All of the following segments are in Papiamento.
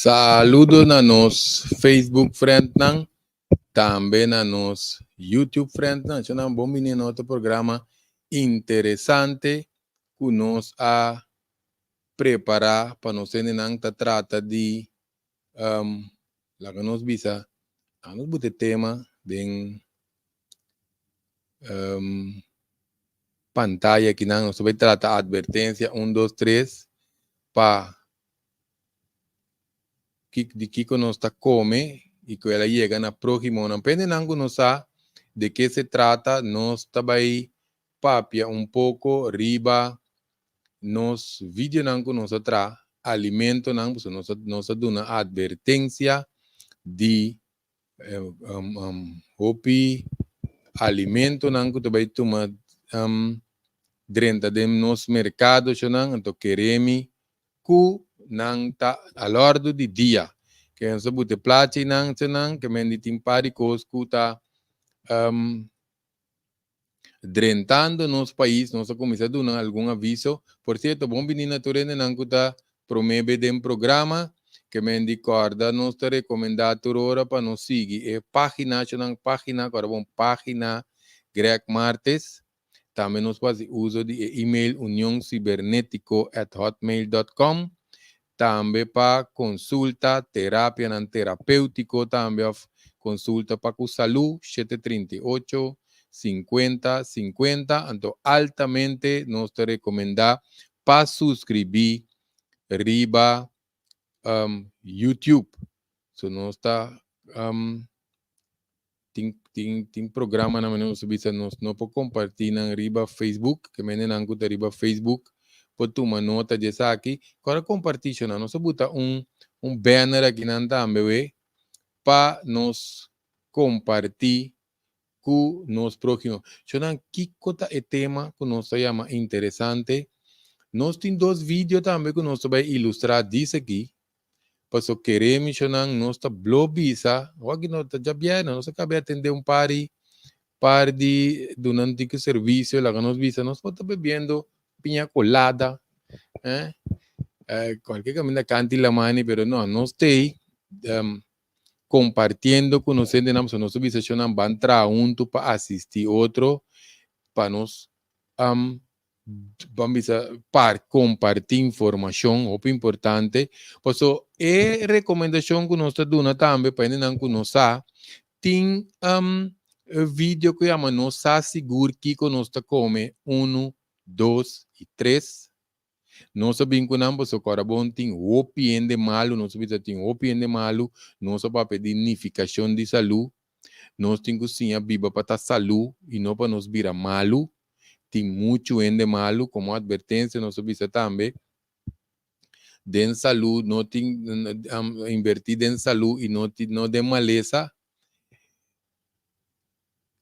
Saludo na nos Facebook friendnan, tambe na nos YouTube friendnan. Nan bon bini na otro programa interesante ku nos a prepará pa nos hendenan. Ta trata di laga nos bisa, nos buta tema den pantaya akinan. Nos ta bai trata atvertensia 1, 2, 3 pa di kiko nos ta kome i ku el a yega na próhimonan. Pa hendenan ku no sa de ke se trata, nos ta bai papia un poko riba nos videonan ku nos a traha, alimentonan, pasobra nos a duna atvertensia di hopi alimentonan ku ta bai tuma drenta den nos merkado shonan, anto keremi ku nan ta al òrdu di dia. Ke nos a buta e plachinan shonan, ke men di tin par di kos ku ta drentando nos pais, nos a kuminsá duna algun aviso. Por sierto, bon bini na tur hendenan ku ta promé be den programa, ke men di kòrda nos ta rekomendá tur ora pa nos sigui e página, shonan página, kòrda bon, página Greg Martes. Tambe nos por hasi uso di e email unioncibernetico@hotmail.com. Tambe pa konsulta, terapianan terapéutiko tambe òf konsulta pa ku salú, 738 50 50. Anto altamente nos ta rekomendá pa suskribí riba YouTube. So nos ta tin programanan manera nos a bisa nos no por kompartí nan riba Facebook, ke mendenan ku ta riba Facebook por tuma nota di esaki. Kòrda kompartí shona, nos a buta un banner akinan tambe we pa nos kompartí ku nos próhimo. Shona, kiko ta e tema ku nos ta yama interesante? Nos tin dos video tambe ku nos ta bai ilustrá dis aki. Paso kere misionan nos ta blo bisa, wak no ta djabièrnè, nos a kaba di atendé un par di par di duna un tiki servisio, laga nos bisa nos por ta bebiendo piña colada, eh, kualke kaminda kanti lamani, pero no, nos t'ei kompartiendo ku nos hendenan, pasobra nos ta bisa shonnan ban traha huntu pa asistí otro, pa nos ban bisa par kompartí informashon hopi importante. Paso e rekomendashon ku nos ta duna tambe pa hendenan ku no sa, tin video ku yama "No Sa Sigur Kiko Nos Ta Kome unu, dos i tres". Nos a bin ku nan pasobra kòrda bon, tin hopi hende malu, nos a bisa tin hopi hende malu, nos a papia di nifikashon di salú. Nos tin ku siña biba pa ta salú i no pa nos bira malu. Tin muchu hende malu, komo atvertensia nos a bisa tambe, den salú no tin invertí den salú i no tin no den malesa.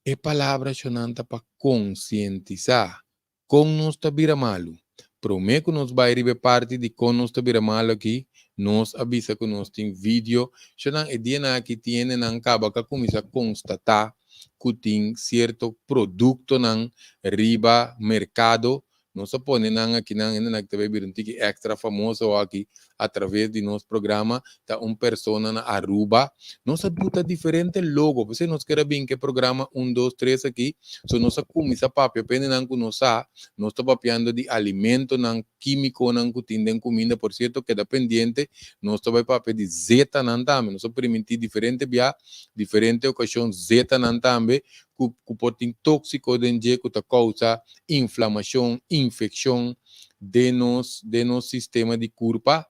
E palabra shonnan ta pa konsientisá kon nos ta bira malu. Promé ku nos bai riba e parti di kon nos ta bira malu aki, nos a bisa ku nos tin video. Shonnan, e dianan aki tin hendenan kaba ka kuminsá konstatá ku tin sierto produktonan riba merkado. Nos a pone nan akinan, hendenan ku ta bai bira un tiki èkstra famoso aki atraves di nos programa, ta un persona na Aruba. Nos a buta diferente logo, p'esei nos ker a bin ku e programa un, dos, tres aki. So nos a kuminsá papia pa hendenan ku no sa, nos ta papiando di alimentonan, kímikonan ku tin den kuminda. Por sierto, keda pendiente, nos ta bai papia di zetanan tambe. Nos a primintí diferente bia, diferente okashon, zetanan tambe ku por tin tóksiko den dje ku ta kousa inflamashon, infekshon den nos sistema di kurpa,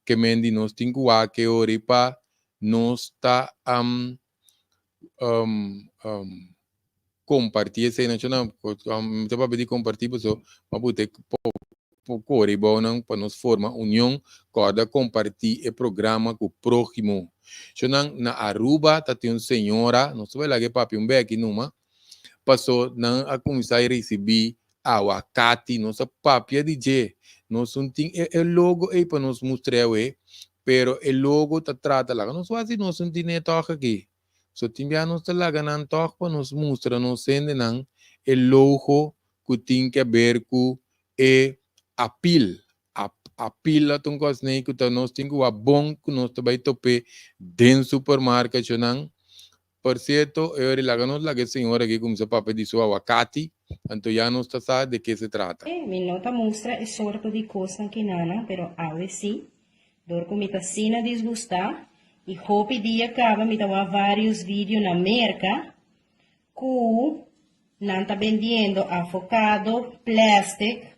ke men di nos tin ku wak e ora pa nos ta kompartí esei nan shonnan. Mi ta papia di kompartí pasobra mi a buta e kore bou nan pa nos forma union. Kòrda kompartí e programa ku próhimo. Shonnan, na Aruba ta tin un señora, nos ta bai laga e papia un beki numa, paso nan a kuminsá risibí awakati. Nos a papia di dje, nos no tin e logo ei pa nos mustra awe, pero e logo ta trata, laga nos wak si nos no tin e tòg aki. So tin bia nos ta laga nan tòg pa nos mustra nos hendenan e logo ku tin ke ber ku e apil. apila ta un kos nei ku ta nos tin ku wak bon ku nos ta bai top'é den supermarket shonan. Por sierto, e ora laga nos laga e señor aki kuminsá papia di su awakati, anto ya nos ta sa de ke se trata. Mi no ta mustra e sorto di kosnan kinanan, pero awe sí, dor ku mi ta asina disgustá i hopi dia kaba mi ta wak vários video na Merka ku nan ta bendiendo avokado plastic,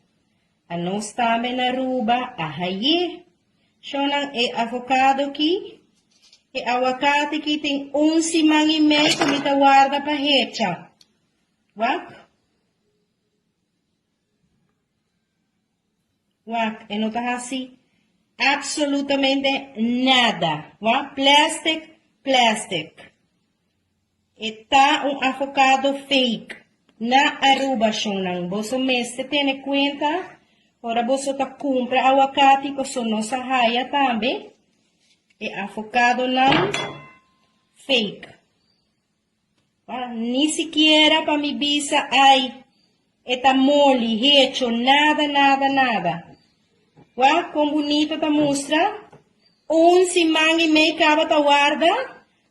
anos tambe na Aruba a haye. Shonnan e avokado ki, e awakati ki tin un siman i mei ku mi ta warda pa hecha. Wak. Wak, e no ta hasi absolutamente nada. Wak, plastic, plastic. E ta un avocado fake na Aruba shonnan. Boso mester tene cuenta ora boso ta cumpra awacati paso nos a haya tambe e avocadonan fake. Ni sikiera pa mi bisa ay e ta moli, hecho, nada nada nada. Wak con bunito ta mustra. Un siman y mei caba ta warda.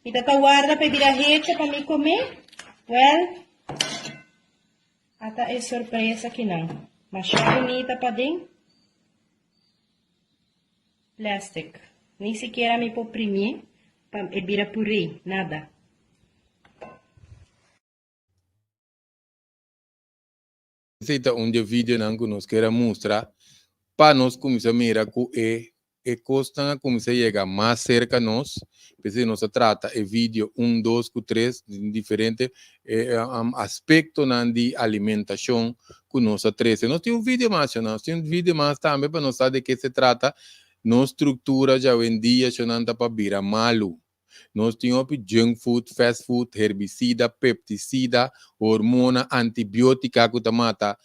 Mi ta ta warda pa e bira hecho pa mi come. Well, ata e sorpresa kinan. Masha bunita paden. Plastic. Ni sikiera mi por primi pa e bira puree, nada. Esei ta un dje videonan ku nos kier a mustra pa nos kuminsá mira ku e e kosnan a kuminsá yega mas serka nos. P'esei nos a trata e video un, dos ku tres den diferente aspektonan di alimentashon ku nos a trese. Nos tin un video mas shonnan, nos tin un video mas tambe pa nos sa de ke se trata. Nos struktura djawendia shonnan ta pa bira malu. Nos tin hopi junk food, fast food, herbicida, pepticida, hormona, antibiotica cu ta mata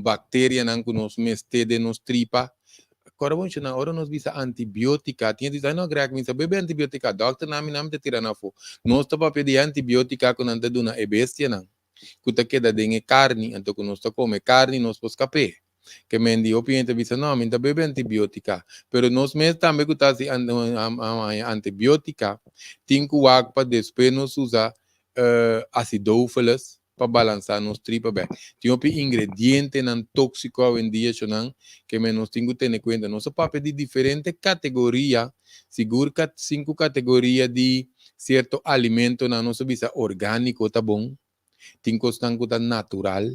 bacterianan cu nos mester den nos tripa. Cora bon shona, ora nos bisa antibiotica, tin hende bisa, ay no Greg, mi sa bebe antibiotica, dokter nan mi nan mi ta tira nan afo. Nos ta papia di e antibiotica cu nan ta duna e bestianan cu ta keda den e carni, anto cu nos ta come carni nos por scap'e. Ke men di hopi hende ta bisa no, mi no ta bebe antibiotica. Pero nos mes tambe ku ta hasi antibiotica tin ku wak pa despues nos usa acidophilus pa balansa nos tripa bek. Tin hopi ingredientenan toxico awendia shonan ke men nos tin ku tene kuenta. Nos a papia di diferente kategoria, sigur sinku kategoria di sierto alimentonan nos a bisa organico ta bon, tin kosnan ku ta natural,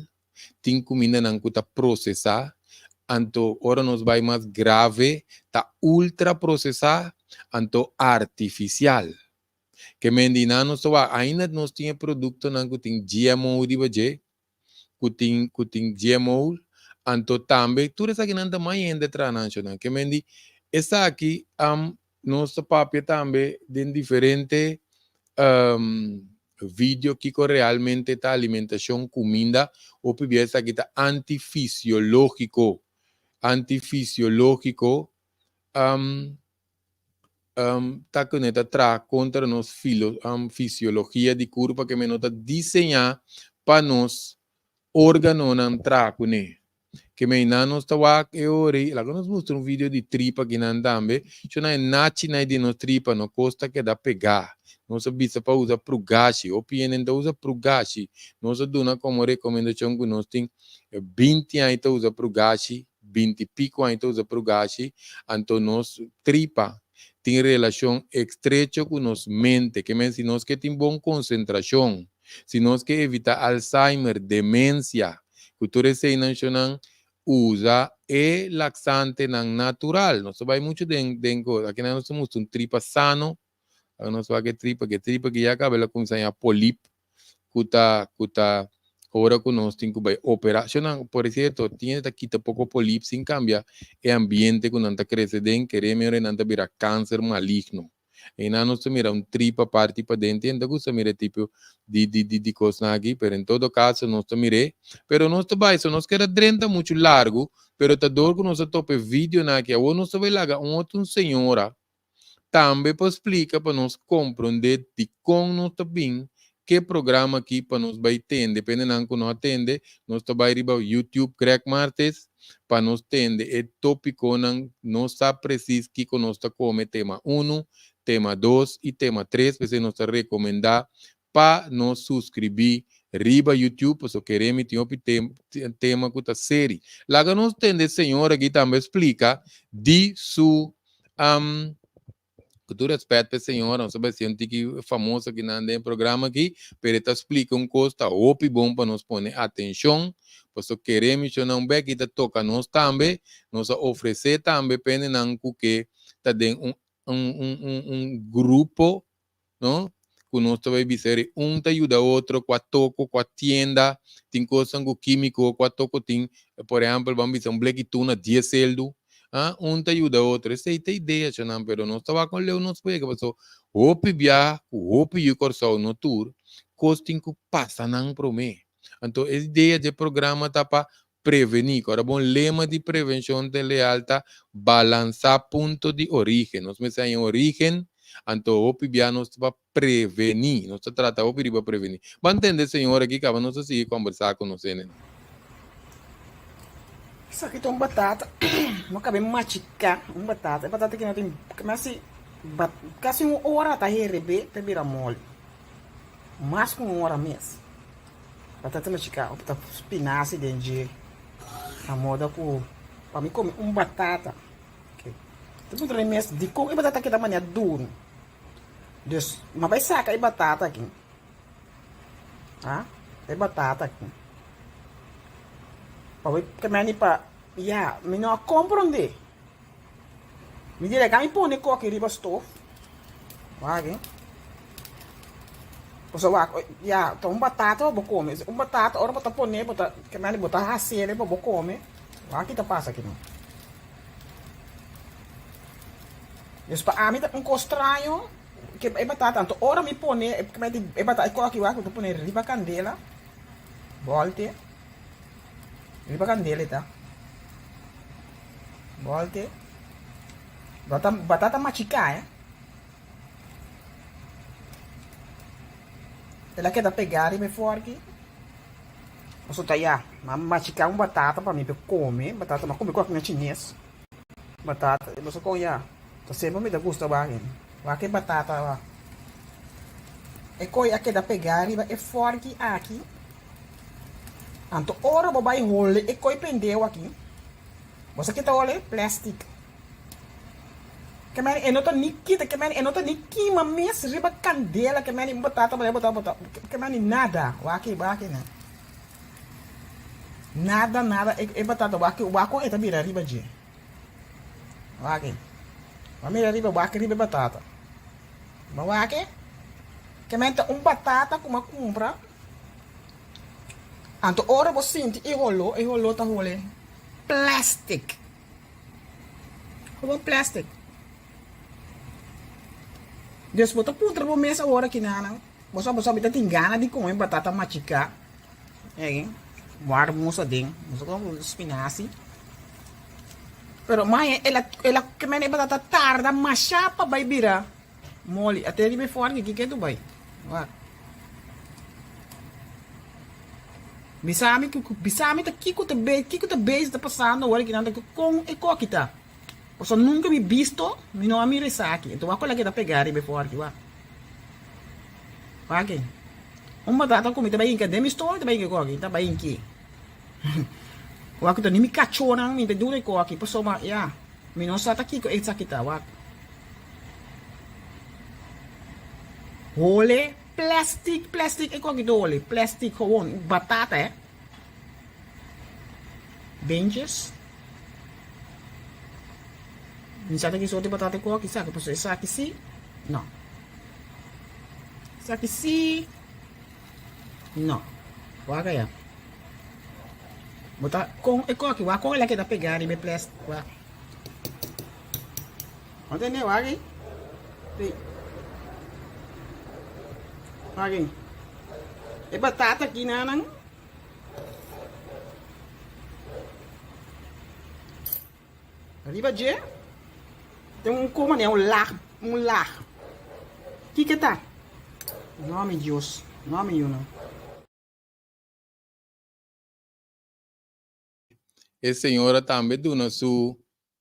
tin kumindanan ku ta prosesá, anto ora nos bai mas grave ta ultra prosesá, anto artifisial. Ke men di nan nos ta wak ainda nos tin e produktonan ku tin GMO riba dje, ku tin ku tin GMO, anto tambe tur esakinan ta mai hende traha nan shonnan. Ke men di esaki nos ta papia tambe den diferente video kiko realmente ta alimentacion, cuminda, hopi bia esaki ta antifisiologico, antifisiologico ta cune ta traha contra nos filo fisiologia di curpa ke men no ta diseña pa nos organonan traha cune. Ke mei nan nos ta wak e ora ei, laga nos mustra un video di tripa kinan tambe, shona e nachinan di nos tripa no kos ta keda pegá. Nos a bisa pa usa prugashi, hopi hende no ta usa prugashi. Nos a duna komo rekomendashon ku nos tin 20 aña ta usa prugashi, 20 piko aña ta usa prugashi, anto nos tripa tin relashon estrecho ku nos mente. Ke men si nos ke tin bon konsentrashon, si nos ke evitá Alzheimer, demensia, Ku tur eseinan shonnan usa e laksantenan natural. Nos ta bai muchu den den kos. Akinan nos ta mustra un tripa sano. Aki nos wak e tripa, ku e tripa aki ya kaba el a kuminsá haña polip ku ta ku ta ora ku nos tin ku bai operá. Shonnan, por sierto, tin hende ta kita poko polip sin kambia e ambiente ku nan ta krese den, kere mi ora nan ta bira kanser maligno. Einan nos ta mira un tripa parti paden tin ta gusta mira e tipo di di di di kosnan aki pero en todo kaso nos ta mir'é pero nos ta bai so nos keda drenta muchu largu pero ta dor ku nos a topa e videonan aki awor nos ta bai laga un otro un señora tambe por splika pa nos komprondé dikon nos ta bin ke programa aki pa nos bai tende pa hendenan ku no a tende nos ta bai riba YouTube Greg Martes. pa nos tende e tópikonan, nos sa presis kiko nos ta kome, tema unu, tema dos i tema tres, p'esei nos ta rekomendá pa nos suskribí riba YouTube, pasobra kere mi tin hopi tema ku ta seri. Laga nos tende e señor aki tambe splika di su Ku tur rèspèt pa e señora, nos ta bai siña un tiki famoso akinan den e programa aki, pero e ta splika un kos ta hopi bon pa nos pone atenshon, pasobra kere mishonnan un bek i ta toka nos tambe, nos a ofresé tambe pa hendenan ku ke ta den un un un un grupo no? Ku nos ta bai bisa eri un ta yuda otro ku a toko, ku a tienda, tin kosnan ku kímiko ku a toko tin, por ehèmpel ban bisa un bleki tuna dies seldu, ah, un ta yuda otro, esei ta idea shonan, pero nos ta wak kon leu nos por yega paso hopi biaha ku hopi yu Kòrsou no tur kos tin ku pasa nan promé. Anto e idea dje programa ta pa prevení. Ora bon lema di prevenshon den leal ta balansá punto di orígen. Nos mester haña orígen, anto hopi bia nos ta pa prevení. Nos ta trata hopi riba prevení. Ban tende señor aki kaba nos ta sigui kòmbersá ku nos hendenan. Esaki ta un batata, no kabe machiká un batata. E batata aki no tin kasi kasi un ora ta herebé ta bira moli. Mas ku un ora mes. Batata machiká of ta spinasi den dje na moda ku pa mi kome un batata. Ok. Ta puntra mi mes dikon e batata keda manera duru. Dus mi a bai saka e batata aki. Ha? E batata aki. Pa bai kemeni pa ya mi no a komprondé. Mi di leka mi pone koki riba stof. Wak eh. Pasobra wak, ya, ta un batata bo kome. Un batata ora bo ta pone, bo ta, kemende bo ta hasiel pa bo kome. Wak ki ta pasa aki no. Dus pa ami ta un kos straño ke e batata. Anto ora mi pone, kemende e batata, e koki wak, bo ta pone riba kandela. Bolte. Riba kandela e ta. Bolte. Bata, batata machiká, eh. El a keda pegá riba e fòrki. Pasobra ta ya, m'a machiká un batata pa mi por kome. Batata, m'a kome ku akina chines. Batata, e boso kon ya. Ta semper mi ta gusta wak e. Wak e batata wak. E koi a keda pegá riba e fòrki aki. Anto ora bo bai hole e koi pendeu aki, bo sa kita hole? Plastic. Ke meni e no ta ni kita, ke meni e no ta ni kima mes riba kandela, ke meni bo tata bo ta bo ta, ke meni nada. Wak wak nan. Nada nada e e batata wak wak kon e ta bira riba dje. Wak. Bo mira riba wak riba e batata. Bo wak e? Ke meni ta un batata ku bo a kumpra. Anto ora bo sinti e holó, e holó ta hole plastic. Gewoon plastic. Dus bo ta puntra bo mes awor aki nanan, bo sa bo sa mi ta tin gana di come batata machiká. Ey, warda mus aden, bo sa kon spinasi. Pero mai el a el a kemende e batata tarda mashá pa bai bira. Moli, a te riba e forki ki ke tu bai. Wak. Bisa mi ku bisa mi ta kiko ta be kiko ta bezig ta pasando awor aki nan ta kon e koki ta. Pasobra nunka mi bisto mi no a mira esaki. Enton wak ku el a keda pega riba e forki wak. Wak. Un batata ku mi ta bai hinka den mi stoel ta bai hinka e koki ta bai hinki. Wak ku ta ni mi kachonan mi ta duna e koki pasobra ya. Mi no sa ta kiko esaki ta, wak. Hole plastic, plastic e koki ta hole, plastic gewoon, batata eh. Beentjes. Mi sa ta ki sorti batata e koki esaki, pasobra esaki si, no. Esaki si, no. Wak aya. Bo ta kon e koki wak kon el a keda pegá riba e plastic wak. Bo tende wak ei? Ei. Wak ei. E batata aki nanan. Riba dje tin un ko manera un lag, un lag. Kiko ta? No mi Dios, no mi yunan. E señora tambe duna su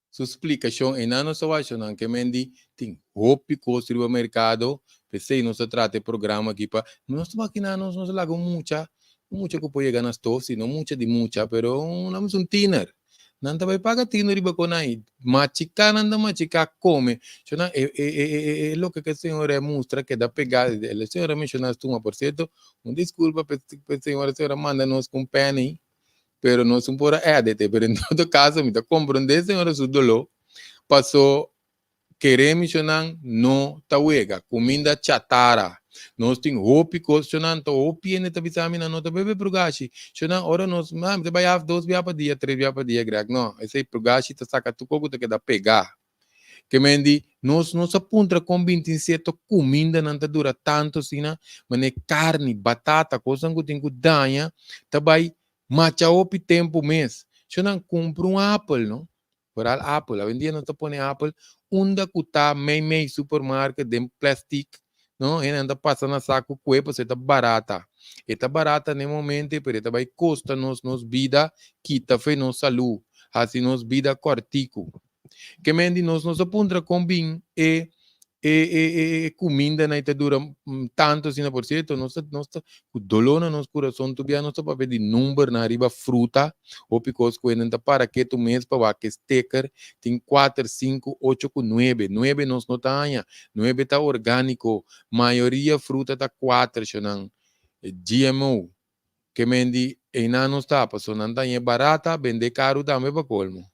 su splikashon einan nos a wak nan ke men di tin hopi kos riba merkado p'esei nos a trata e programa aki pa nos ta makina nos nos a laga un mucha un mucha ku por yega na stof si no mucha di mucha pero un lamis un tiner nan ta bai paga tino riba kon nan machiká nan ta machiká kome so nan e e e e e loke ku e señora a mustra keda pegá e señora a menshoná stuma por sierto un diskulpa pa e señora e señora a manda nos ku un pèni. Pero nos un por a edit, pero en todo caso mi ta comprende señora su dolor, paso kere misionan no ta wega, cuminda chatara, nos tin hopi cos, shonan ta hopi hende ta bisa mi nan no ta bebe prugashi, shonan ora nos, ma mi ta bay af dos bia pa dia, tres bia pa dia, Greg, no, esey prugashi ta saca tur cos cu ta keda pega. Ke men di, nos no sa puntra kon bin tin sierto kumindanan ta dura tantu asina, manera karni, batata, kosnan ku tin ku daña, ta bai macha hopi tempu mes. Sho nan kumpra un apel, no? Foral apel, awendia nos ta pone apel unda ku ta meimei supermarket den plastic, no? Hendenan ta pasa na saku kue pasobra e ta barata. E ta barata na e momento pero e ta bai kosta nos nos bida, kita fe nos salu, hasi nos bida kòrtiku. Ke men di nos, nos a puntra kon bin e e e e e kumindanan i ta dura tantu asina. Por sierto, nos ta nos ta ku doló na nos kurason tur bia nos ta papia di numbernan riba fruta, hopi kos ku hende ta para ketu mes pa wak e sticker, tin kuater, sinku, ocho ku nuebe. Nuebe nos no ta haña, nuebe ta orgániko, mayoria fruta ta kuater, shonnan, GMO. Ke men di einan nos ta, pasobra nan ta haña e barata, bende karu tambe pa kolmo.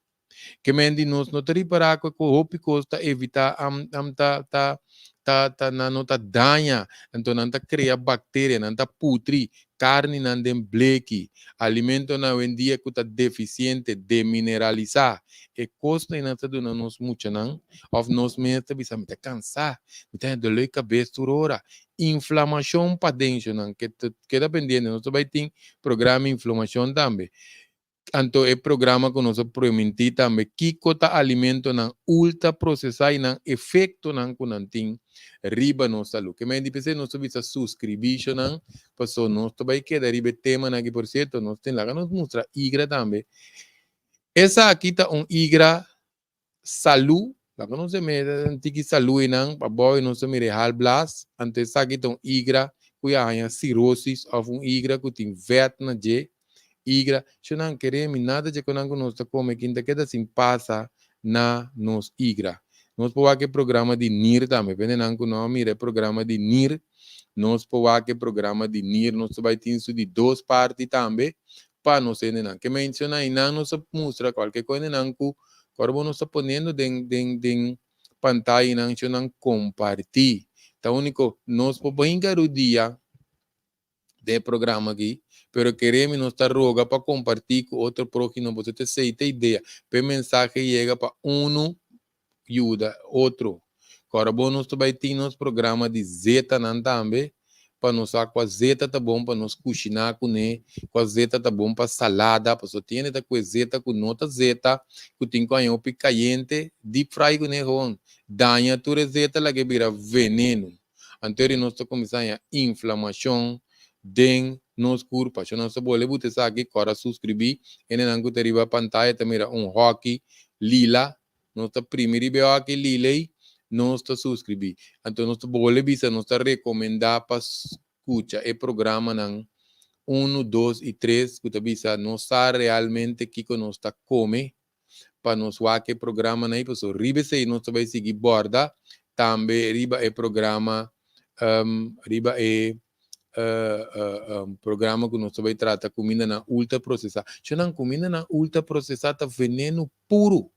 Ke men di nos no ta ripará ku ku hopi kos ta evitá am am ta ta ta ta nan no ta daña, anto nan ta krea bakteria, nan ta putri karninan den bleki, alimentonan awendia ku ta defisiente, demineralisá. E kosnan ei nan ta duna nos muchanan òf nos mes ta bisa mi ta kansá, mi ta haña doló di kabes tur ora. Inflamashon paden nan ke ta keda pendiente, nos ta bai tin programa inflamashon tambe. Anto e programa ku nos a promintí tambe kiko ta alimentonan ultra prosesá i nan efektonan ku nan tin riba nos salú. Ke mei di p'esei nos ta bisa suskribishonan paso nos ta bai keda riba e temanan aki. Por sierto nos tin laga nos mustra igra tambe. Esaki ta un igra salú, laga nos e mira un tiki salú einan pa bou nos ta mira e halblas, anto esaki ta un igra ku ya haña sirosis òf un igra ku tin vèt na dje, igra, sho nan kere mi nada dje konan ku nos ta kome kin ta keda sin pasa na nos igra. Nos por wak e programa di nir tambe, pende nan ku no a mira e programa di nir, nos por wak e programa di nir, nos ta bai tin su di dos parti tambe, pa nos hendenan. Ke menciona einan nos a mustra cualke cu hendenan cu ora bo nos ta poniendo den den den pantayanan cu nan comparti. Ta unico nos por brinca rudia den e programa aki, pero keremi nos ta roga pa comparti cu otro prohimo boso ta esey ta idea pa e mensahe yega pa uno yuda otro. Kòrda bo nos ta bai tin nos programa di zetanan tambe pa nos sa kua zeta ta bon pa nos kushiná kuné, kua zeta ta bon pa salada, pasobra tin hende ta kue zeta ku no ta zeta, ku tin ku haña hopi kayente, deep fry kuné gewoon daña tur e zeta laga e bira veneno. Anto eri nos ta kuminsá haña inflamashon den nos kurpa. Sho nos ta bole buta esaki, kòrda suskribí, hendenan ku ta riba pantaya ta mira un hòki lila. Nos ta primi riba e hoki liley, nos ta suscribi. Anto nos ta bole bisa, nos ta recomenda pa scucha e programanan unu, dos y tres cu ta bisa nos sa realmente kico nos ta come pa nos wak e programanan ey, pasobra riba esey nos ta bay sigui borda tambe riba e programa riba e programa cu nos ta bay trata cumindanan ultra procesa. Shonan, cumindanan ultra procesa ta veneno puru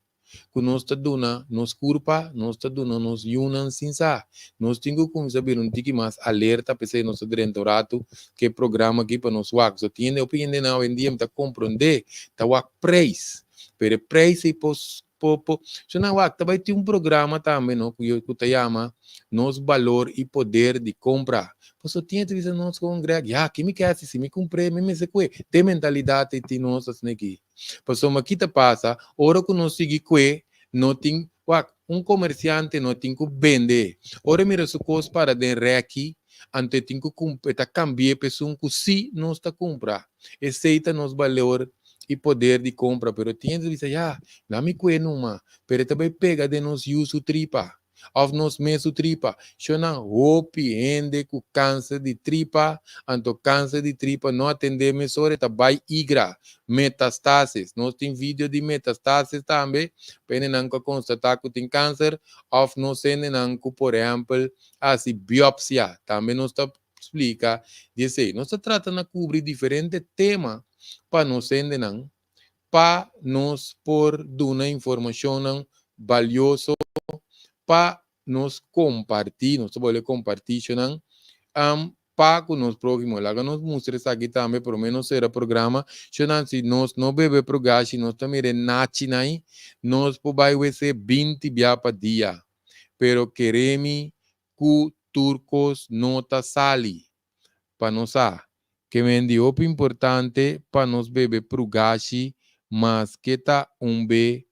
ku nos ta duna nos kurpa, nos ta duna nos yunan sin sa. Nos tin ku kuminsá bira un tiki mas alerta, p'esei nos ta drenta un ratu ku e programa aki pa nos wak. So tin hende, hopi hendenan awendia mi ta komprondé, ta wak preis, pero e preis ei por por por so nan wak ta bai tin un programa tambe no ku ku ta yama Nos Balor i Poder di Kompra. Pasobra tin hende ta bisa nos kon Greg, ya ki mi ke hasi si mi kumpr'é mi mester kue. Te mentalidat ei tin nos asina aki. Pasobra ki ta pasa ora ku nos sigui kue no tin wak un komersiante no tin ku bende ora e mira su kos para den rèki anto e tin ku e ta kambi'é pa esun ku si nos ta kumpra esei ta nos balor. i poder di kompra, pero tin hende ta bisa, ya, la mi kue numa, pero e ta bai pega den nos yu su tripa òf nos mes su tripa. Shonnan, hopi hende ku kanser di tripa, anto kanser di tripa no atendé mesora e ta bai igra, metastasis. Nos tin video di metastasis tambe pa hendenan ku a konstatá ku tin kanser òf nos hendenan ku por ehèmpel a hasi biopsia, tambe nos ta splika di esei. Nos ta trata na kubri diferente tema pa nos hendenan pa nos por duna informashonnan balioso pa nos kompartí, nos ta bolbe kompartí eshonan pa ku nos próhimo. Laga nos mustra esaki tambe promé nos sera programa. Eshonan si nos no bebe progashi nos ta mira e nachinan ei, nos por bai wc 20 bia pa dia. Pero keremi ku tur kos no ta sali pa nos sa. Ke men di hopi importante pa nos bebe prugashi maske ta un be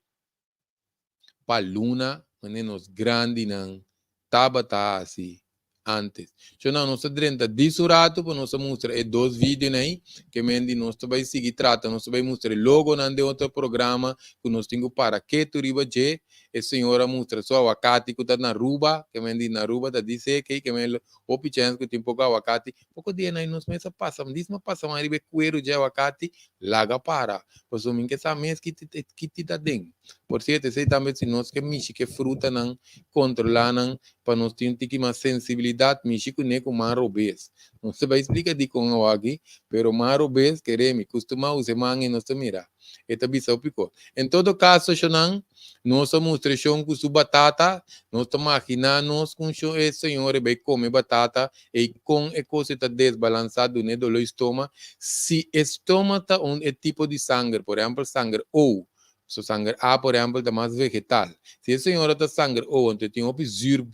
pa luna manera nos grandinan tabata hasi antes. So nan nos ta drenta di su ratu pa nos a mustra e dos videonan ei, ke men di nos ta bai sigui trata, nos ta bai mustra e logonan den otro programa ku nos tin ku para ketu riba dje. E señor a mustra su awakati ku ta na Aruba, ke men di na Aruba ta di seke, ke men hopi chèns ku tin poko awakati. Poko dia nan nos mes a pasa, disma pasa man riba e kueru dje awakati, laga para, pasobra mi ke sa mes ki ki ta den. Por sierto, esei tambe si nos ke mishi ke frutanan, kontrolá nan pa nos tin un tiki mas sensibilidat, mishi kuné ku man robes. No ta bai splika dikon awaki, pero man robes, kere mi kustumá usa e man i nos ta mira. E ta bisa hopi kos. En todo kaso, shonnan, nos a mustra shon ku su batata, nos ta maginá nos kon shon e señor e bai kome batata ei kon e kos e ta desbalansá dun'é doló di stoma. Si e stoma ta un e tipo di sanger, por ehèmpel sanger O, so sanger A por ehèmpel ta mas vegetal. Si e señora ta sanger O anto e tin hopi zür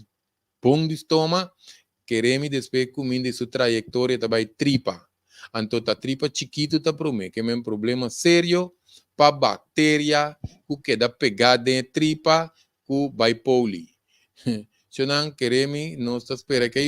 bon di stoma, kere mi despues kuminda i su trayektoria ta bai tripa. Anto ta tripa chikitu ta promé ke men problema serio pa bakteria ku keda pegá den e tripa ku bai poli. Shonnan kere mi nos ta spera ke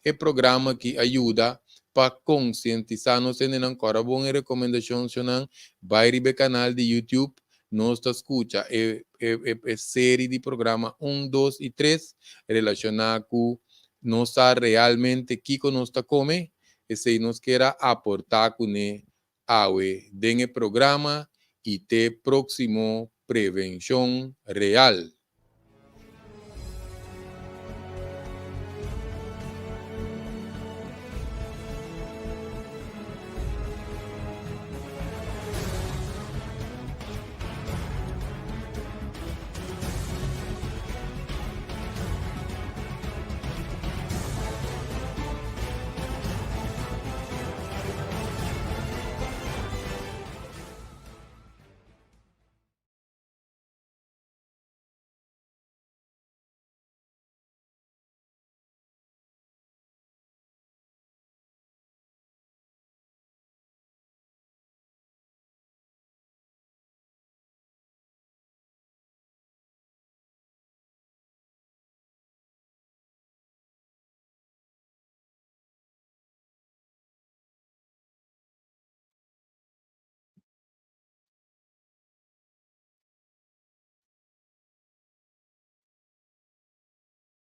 e programa aki a yuda pa konsientisá nos hendenan. Kòrda bon e rekomendashon shonnan, bai riba e kanal di YouTube nos ta skucha e e seri di programa un, dos i tres relashoná ku nos sa realmente kiko nos ta kome, esei nos kier a aportá kuné awe den e programa i te próksimo Prevenshon Real.